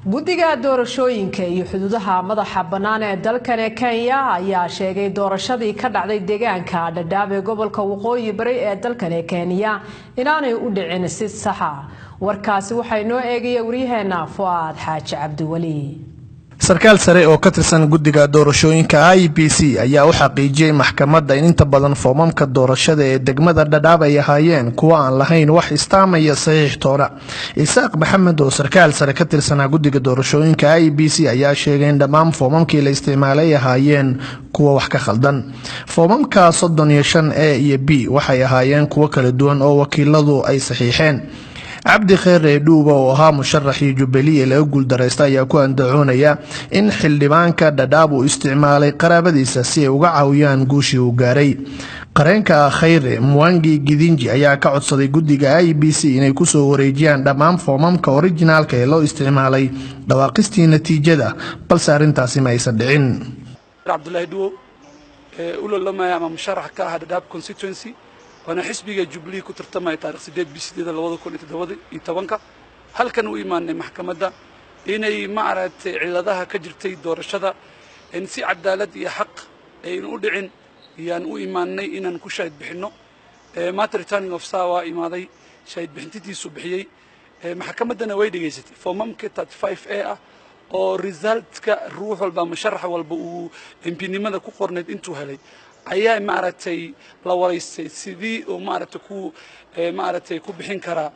Guddiga doorashooyinka iyo xuduudaha madaxa bannaan ee dalkan ee Kenya ayaa sheegay doorashadii ka dhacday deegaanka Dhadhaab ee gobolka Waqooyi Bari ee dalkan ee Kenya inaanay u dhicin si saxa. Warkaasi waxaa inoo eegaya waryaheena Fu'aad Xaaji Cabdiweli. Sarkaal sare oo ka tirsan guddiga doorashooyinka IEBC ayaa u xaqiijiyey maxkamadda in inta badan foomamka doorashada ee degmada Dhadhaab ay ahaayeen kuwa aan lahayn wax istaamaya saxiix toona. Isaaq Maxamed oo sarkaal sare ka tirsanaa guddiga doorashooyinka IEBC ayaa sheegay in dhammaan foomamkii la isticmaalay ahaayeen kuwa wax ka khaldan. Foomamka 35 A iyo B waxay ahaayeen kuwo kala duwan oo wakiiladu ay saxiixeen. Cabdi Kheyre Dhuuba oo ahaa musharaxii Jubilee ee laga guuldareysta ayaa ku andacoonaya in xildhibaanka Dhadhaab uu isticmaalay qaraabadiisa si ay uga caawiyaan guushii uu gaaray. Qareenka Kheyre, Mwangi Gidinji, ayaa ka codsaday guddiga IEBC inay kusoo wareejiyaan dhammaan foomamka orijinaalka ee loo isticmaalay dhawaaqistii natiijada, balse arrintaasi ma aysan dhicin. Cabdullaahi Dhuwow ee u lolamaya ama musharax ka ah Dhadhaab constituency, waana xisbiga Jubilee ku tartamaya taarikh 8 bish 8 2017-ka, halkan u imaanay maxkamadda inay, maaragtay, cilladaha ka jirtay doorashada in si cadaalad iyo xaq aynu u dhicin iyaan u imaanay inaan ku shaahid bixinno. Maanta returning officer waa imaaday, shaahid bixintidiisu bixiyey, maxkamaddana way dhegaysatay. Foomamka 35 A ah oo resultka ruux walba, musharax walba uu MP-nimada ku qornayd intuu helay ayaa, maaragtay, la waraystay sidii uu, maaragtay, ku, maaragtay, ku bixin karaa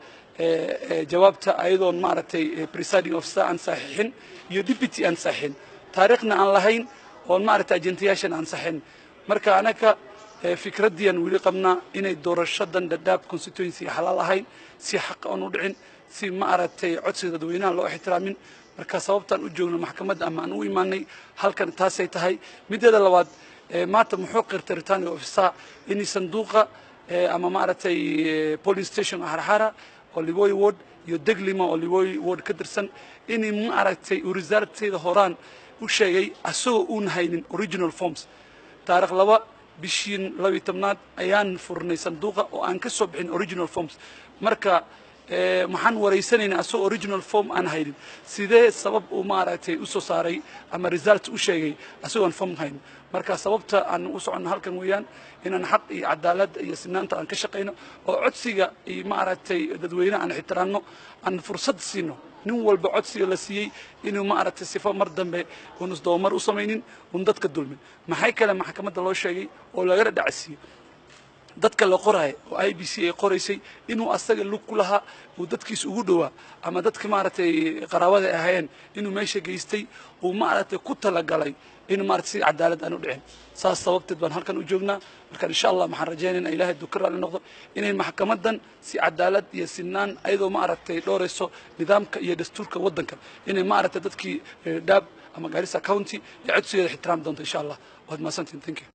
jawaabta ayadoon, maaragtay, presiding officer aan saxiixin iyo deputy aan saxiixin, taariikhna aan lahayn, oon, maaragtay, ajentayaashan aan saxin. Marka anaka fikraddii aan weli qabnaa inay doorashadan Dhadhaab constituency xalaal ahayn, si xaq aan u dhicin, si, maaragtay, codsiga dadweynaha loo ixtiraamin. Marka sababtaan u joogno maxkamadda ama aan u imaanay halkan taasay tahay. Mideeda labaad, maanta muxuu qirtay returning officer in sanduuqa ama, maaragtay, polling station Harxara oo Liboi ward iyo Deglima oo Liboi ward ka tirsan in, maaragtay, uu resulteeda horaan u sheegay asagoo uun haynin original forms. Taarikh 2 bishii 12aad ayaan furnay sanduuqa oo aan ka soo bixin original forms. Marka maxaan waraysanaynaa? Asagoo original form aan haynin, sidee sabab uu, maaragtay, u soo saaray ama result u sheegay asagoon form haynin? Marka sababta aan u soconno halkan weeyaan inaan xaq iyo cadaalad iyo sinaanta aan ka shaqayno oo codsiga iyo, maaragtay, dadweynaha aan ixtiraamno, aan fursad siino nin walba codsiga la siiyey inuu, maaragtay, sifo mar dambe uun isdabamar u samaynin, uun dadka dulmin. Maxay kale maxkamadda loo sheegay oo lagala dhacsiiyey dadka la qoraayo oo IEBC ay qoraysay inuu asaga lug ku lahaa, uu dadkiisa ugu dhowaa ama dadka, maaragtay, qaraabada ay ahaayeen inuu meesha geystay, uu, maaragtay, ku talagalay in, maaragtay, si cadaalad aan u dhicin. Saas sababteed baan halkan u joognaa. Marka insha Allah waxaan rajaynaynaa, Ilahay hadduu ka raalli noqdo, inay maxkamaddan si cadaalad iyo sinaan, ayadoo, maaragtay, dhowrayso nidaamka iyo dastuurka waddanka, inay, maaragtay, dadkii Dhaab ama Garissa County ay codsigeeda ixtiraami doonto insha Allah. Waad mahadsantihin. Thank you.